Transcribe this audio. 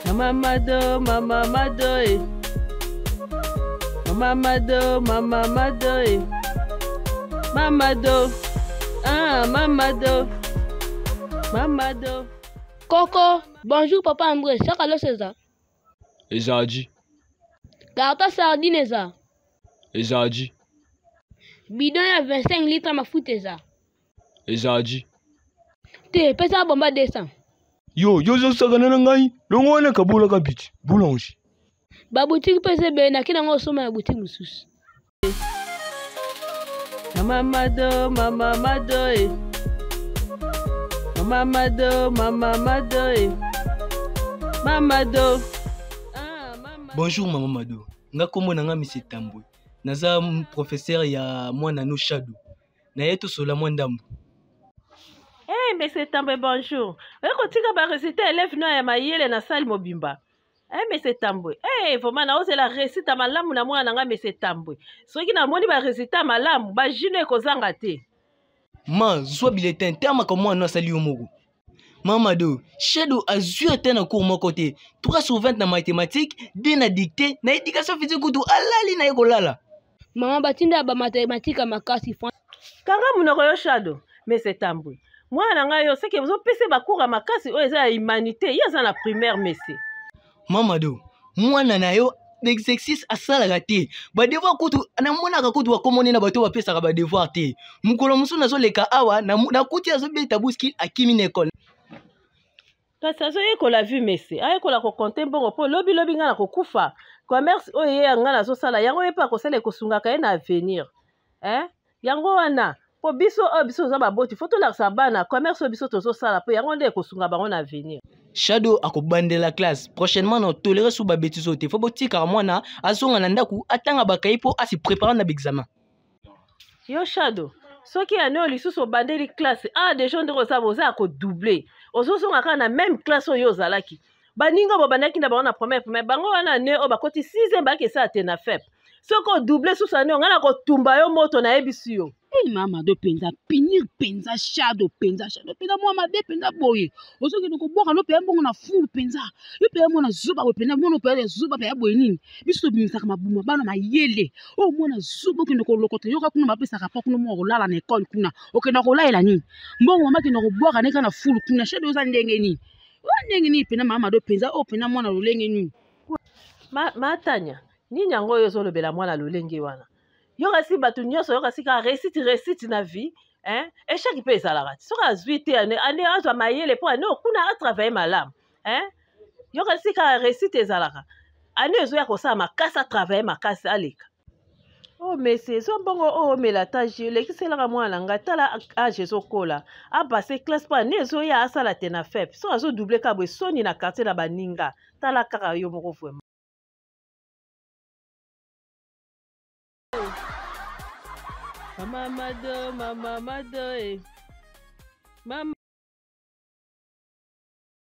Mama Mado, Mama Mado, eh. Mama Mado, Mama Mado, eh. Mama Do, ah, Mama Do, Mama Do. Coco, bonjour papa André, saka loso eza. Ezadi. Carton sardine eza. Ezadi. Bidon ya 25 litres mafuta eza. Ezadi. Te, pesa bomba 200. Yo, yo ozosakana na ngai longo wana kabolaka biti boulange. Babutiki mpe eza ebele nake nango osomba na butiki mosusu. Mama Mado, Mama Mado, eh. Mama Mado, Mama Mado, eh. Mama Do. Ah, Mama. Bonjour mama Mado. Nga kombo na nga Monsieur Tambwe. Naza professeur ya mwana no Shadow. Naye tosola mwa ndambo. Hey, Monsieur Tambwe, bonjour. Oye kotika ba résultat élève no ya mayele na salle mobimba. Hey, eh, Monsieur Tambwe. Hey, eh, vraiment naozela réussite ya malamu na mwana na ngai Monsieur Tambwe. Soki namoni ba résultat malamu, ba jino ekozanga te. Ma, zwa bulletin, te makambo mwana asali yo moko. Mama do, Shadow azwi ata na cours moko te. 3 sur 20 na mathématiques, 2 na dictée, na éducation physique kutu alali na ye kolala. Mama batinda ba mathématiques ya makasi. Kanga monoko yo Shadow, Monsieur Tambwe. Mwana na ngai yo seke ozopesa ba cours ya makasi oyo eza ya humanité, ye aza na primaire monsieur. Mama do, mwana na yo exercice asalaka te badevoir kutu namonaka kutu bakomoni na bato bapesaka badevoir te mokolo mosusu nazoleka awa nakuti azobeta buski akimi na ekole kasi azoyekola vie mese ayekola kokonte mbongo mpo lobilobi ngai nakokufa commerce oyo ye ngai nazosala yango ye mpe akosala ekosungaka ye na avenir eh? Yango wana po biso oyo biso toza baboti fo tolakisa bana commerce oyo biso tozosala po yango nde ekosunga bango na avenir. Shadow akobandela classe prochainement na tolere sous ba bêtises oyo te fo botikaka mwana azonga na ndako atanga bakaye mpo asi prépare na baexamen. Yo Shadow soki année oyo lisusu obandeli classe ah deja ndenge oza boza ya kodouble ozozonga kaka na même classe oyo ozalaki baninga bobandaki na bango na première primaire bango wana année oyo bakoti sixième bayaki esala te na fep soki odouble susu année oyo ngai nakotumba yo moto nayebisi yo Hey, mama do mpenza punir mpenza shado mpenza shado mpenza mwa mabe mpenza boye ozokende kobwaka no mpenza mbongo na fulu mpenza yo mpenza mwana zoba boye mpenza mwana mpenza ya zoba mpenza boye nini biso tobimisaka mabuma bana mayele oyo mwana zoba okende kolokota yoka kuna bapesaka mpo kuna mwa kolala na ekole kuna okenda kolalela nini mbongo mama akenda kobwaka neka na fulu kuna shado oza ndenge nini oyo ndenge nini mpena mama mado mpenza oyo mpena mwana lolenge nini ma, matanya nini yango oyo ozolobela mwana lolenge wana yoka si bato nyonso yoka si kaka réussite réussite na vie hein? échec mpe ezalaka ti soki azwi te ane, ane azwa mayele mpo ane okuna atravaille malamu hein? yoka si kaka réussite ezalaka ane ezoya kosala makasi atravaille makasi aleka Oh mese zwa mbongo oyo omela ata jus elekiselaka mwana na ngai tala age ezokola apase classe mpo ane ezoya asala te na fep so azodouble kaka boye soni na quartier na baninga tala kaka yo moko vraiment Mama Mado, Mama Mado, eh. Mama.